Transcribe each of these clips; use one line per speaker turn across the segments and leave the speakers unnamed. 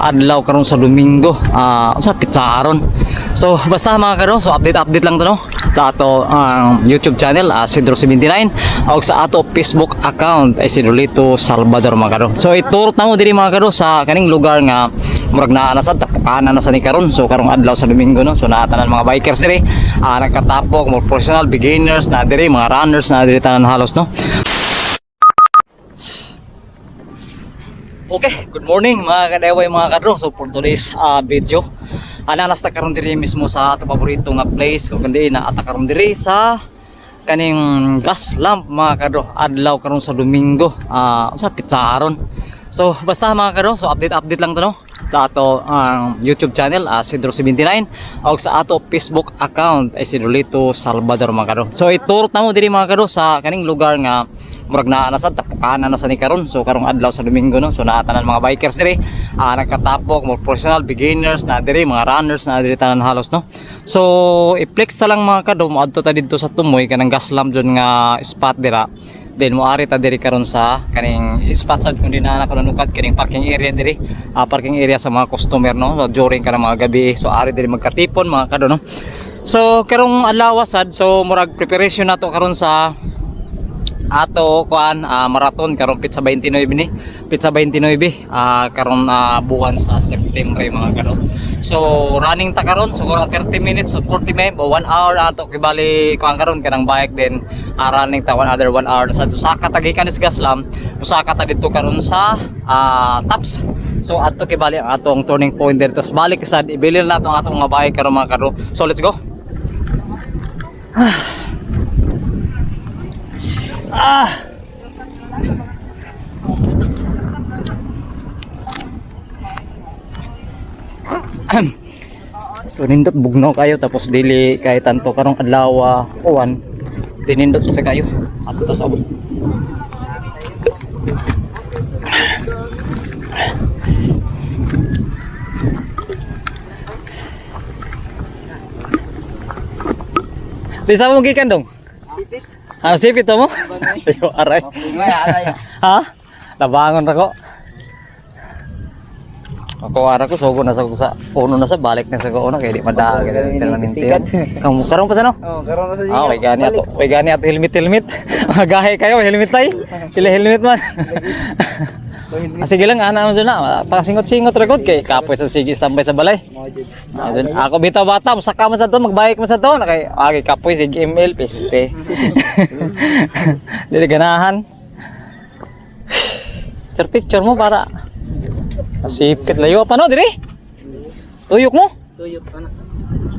Adlaw karon sa Domingo, sa pitsaron. So basta, mga karo, so update update lang to, no, sa ato ang YouTube channel, Isidro 79, o sa ato Facebook account, Isidrolito Salvador, mga karo. So iturot na mo diri, mga karo, sa kaning lugar nga murag naa na sad tapukanan na sa ni karon. So karong adlaw sa Domingo, no, so naa tanan mga bikers diri, nagkatapok, more professional, beginners na diri, mga runners na diri tanan halos, no. Okay, good morning, mga kadeway, mga kadro. So for today's video, ananas ta karon diri mismo sa ato paborito nga place, kung kundi na ata karon diri sa kaning gas lamp, mga kadro. Adlaw karon sa Domingo, sa pitsaron. So basta, mga kadro, so update update lang to, no, sa ato ang YouTube channel, Isidro 79, o sa ato Facebook account, Isidrolito Salvador, mga kadro. So iturot na mo diri, mga kadro, sa kaning lugar nga murag naa na sad tapukanan na sa ni karon. So karong adlaw sa Domingo, no, so naa tanan mga bikers diri, nagkatapok, more professional, beginners na diri, mga runners na diri tanan halos, no. So i-flex ta lang, mga kado, moadto ta didto sa Tumoy, kanang gas lamp dyon nga spot dira. Then moari ta diri karon sa kaning spot sad kung di na ako nanukad, kaning parking area diri, parking area sa mga customer, no. So during kanang mga gabi, so ari diri magkatipon, mga kado, no. So karong adlaw sad, so murag preparation nato karon sa ato kuan, marathon karon pitsa 29 ni pitsa 29, karon buwan sa September, mga karo. So running ta karon siguro 30 minutes o 40 minutes o 1 hour ato kibali kuan karon kanang bike. Then running ta one other 1 hour sa. So saka ta gikan sa Gaslam, usaka ta didto karon sa Tops. So adto kibali ang atong turning point dito. Tapos balik sad, ibilin nato ang atong mga bike karon, mga karo. So let's go. Ah! So nindot bugno kayo, tapos dili kay tanto karong adlaw uwan, dinindot sa kayo ato to sa ubos. Di sa mo gikan dong?
Sipit.
Ah, sipit to mo? Ayo, aray. Ha? Labangon ra ko. Ako ara ko sogo na sa uno na sa balik na sa uno kay di madaag permanente. Kamu karon pa sa, no?
Oh, karon na sa.
Ah, kay gani ato. Kay gani ato helmet helmet. Magahe kayo helmet tay. Sila helmet man. Ah, sige lang ana mo na. Pasingot-singot ra gud kay kapoy sa sige standby sa balay. Ah, dun. Ako bitaw bata, musaka man sa to, magbike man sa to, na kay agi kapoy sige ML peste. Dili ganahan. Picture picture mo para sipit layo pa, no, diri. Tuyok mo.
Tuyok ana.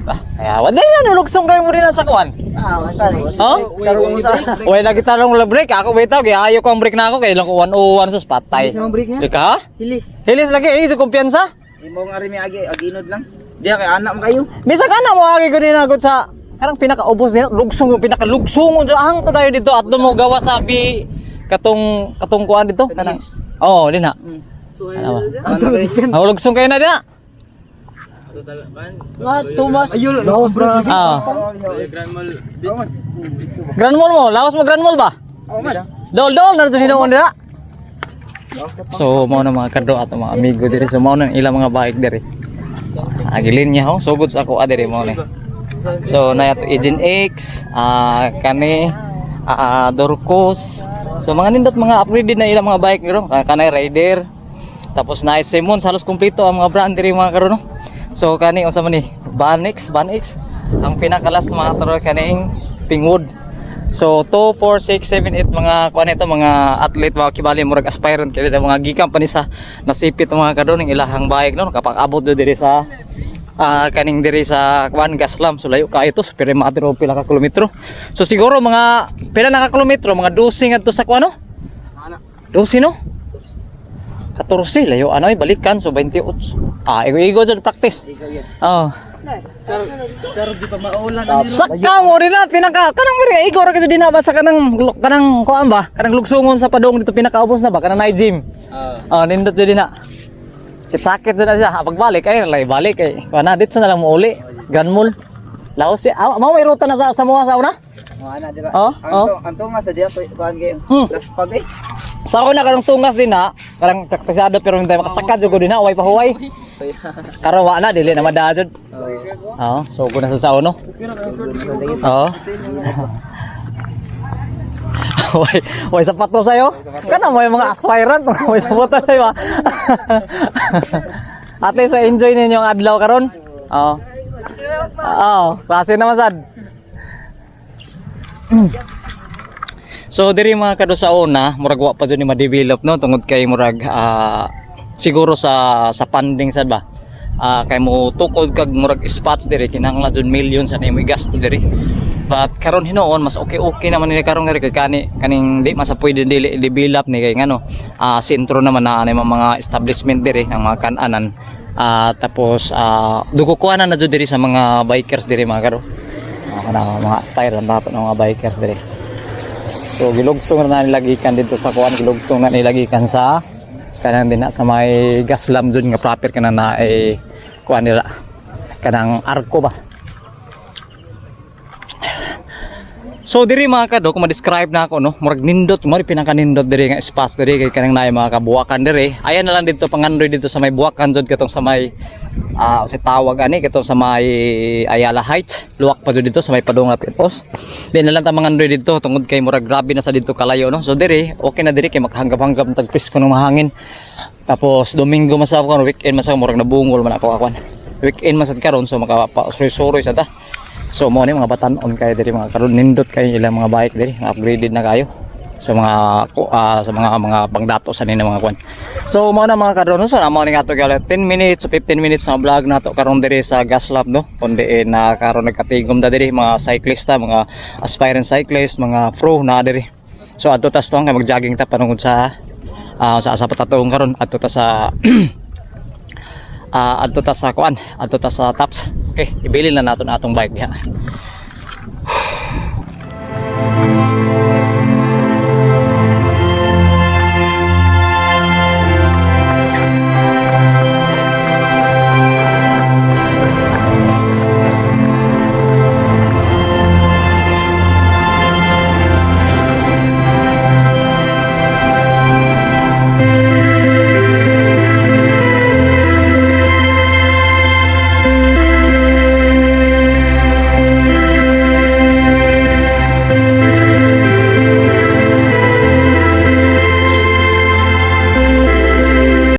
Ah, kaya wala na nulugsong kayo mo rin sa kuan.
Ah, wasa ni.
Oh?
Karon sa.
Wala lagi talong la break. Ako bitaw kay ayo ko ang break na ako kay lang ko 101 sa patay.
Hilis ang break niya?
Di ka?
Hilis.
Hilis lagi eh sa kumpiyansa.
Imo nga rin may agi aginod lang. Diya kay anak mo kayo.
Bisag ana mo agi ko din agad sa karang pinakaubos nila, lugsong, pinakalugsong ang to dayo dito at mo gawa sa bi katong katong kuan dito kanang, oh, din na. Ano ba? Oh, lugsong kayo na dina.
Nga Thomas. Ayun, laos bro.
Ah. Grand Mall mo, laos mo Grand Mall ba?
Oh, mas.
Dol dol na jud hinuon dira. So mao na, mga kadro, ato mga amigo diri, so mao na ang ilang mga bike diri. Agilin niya ho, sugod sa ako diri mao ni. So na ato Agent X, kani Dorcos. So mga nindot mga upgraded na ilang mga bike bro. Kanay Rider. Tapos na Simmons, halos kumpleto ang mga brand diri, mga karon, no. So kani unsa man ni? Banix, Banix. Ang pinakalas mga taro kaning Pingwood. So 2 4 6 7 8 mga kuan ito, mga athlete, mga kibali murag aspirant kay mga gikan pa ni sa nasipit ang mga kadron ng ilahang bike, no, kapag-abot do diri sa kaning diri sa kuan Gaslam. So layo kaayo to, so pero maadro pila ka kilometro. So siguro mga pila na ka kilometro, mga 12 ngadto sa kuan, no? 12, no? 14 layo ano ay balikan, so 28. Ah, igo-igo jud practice.
Ikaw yan.
Oh.
Char, char di pa maulan.
Saka mo rin na pinaka kanang mo rin igo ra kayo din na ba sa kanang kanang kuan ba, kanang lugsungon sa padong dito, pinakaubos na ba kanang night gym.
Ah.
Oh, nindot jud din na. Sakit jud na siya. Ah, pagbalik ay lay balik ay wala dito na lang mo uli. Grand Mall. Laos si ah, mao may ruta na sa Samoa sa una.
Mga ana dira.
Oh,
Ang to, ang to nga sa diya kuan kayo.
Hmm.
Last pag eh.
Sa ako na karong tungas din na, karang praktisado pero hindi makasakad jud ko din na, way pa huway. Karon wa na, dili na madaa jud. Oo, so na sa sao, no. Oo. Way, way sapatos sa'yo. Kana mo yung mga aspirant, mga way sapatos sa'yo, ah. At least enjoy ninyo ang adlaw karon. Oo. Oo, klase naman sad. So diri, mga kado, sa una, murag wa pa jud ni ma-develop, no, tungod kay murag siguro sa funding sad ba. Kay mo tukod kag murag spots diri, kinahanglan jud million sa nimo gasto diri. But karon hinuon mas okay-okay naman ni karon nga kay kani kaning di man sa pwede dili develop ni kay ngano sentro naman na ani mga establishment diri ang mga kan-anan. Tapos dugo kuha na jud diri sa mga bikers diri, mga kado. Kana mga style ang dapat ng mga bikers diri. So gilugsong na nila gikan dito sa kuan, gilugsong na nila gikan sa kanang din na sa may gas lamp dun nga proper kana na eh kuan nila kanang arko ba. So diri, mga kado, kung ma-describe na ako, no, murag nindot, murag pinakanindot diri nga espace diri kay kanang naay mga kabuwakan diri. Ayan na lang dito pangandoy dito sa may buwakan jud katong sa may si tawag ani katong sa may Ayala Heights. Luwak pa jud dito sa may Padung Pitos. Di na lang ta mangandoy dito tungod kay murag grabe na sa dito kalayo, no. So diri okay na diri kay makahanggap-hanggap tag presko ng mahangin. Tapos Domingo man sa ako, weekend man sa murag nabungol man ako akon. Weekend man sad karon, so makapa-suroy sa ta. So mo ni mga batan-on kayo diri, mga karon, nindot kayo ilang mga bike diri, nga upgraded na kayo. Sa mga pangdato sa nila mga kwan. So mo na, mga karon, so na mo ni ato gyud 10 minutes to 15 minutes na vlog nato karon diri sa gas lamp, no. Kundi eh, na karon nagkatigom da diri mga cyclista, mga aspirant cyclist, mga pro na diri. So adto tas kay mag-jogging ta panungod sa asa patatuong karon, adto ta sa kuan, adto ta sa tops. Okay, ibilin na nato na atong bike diha.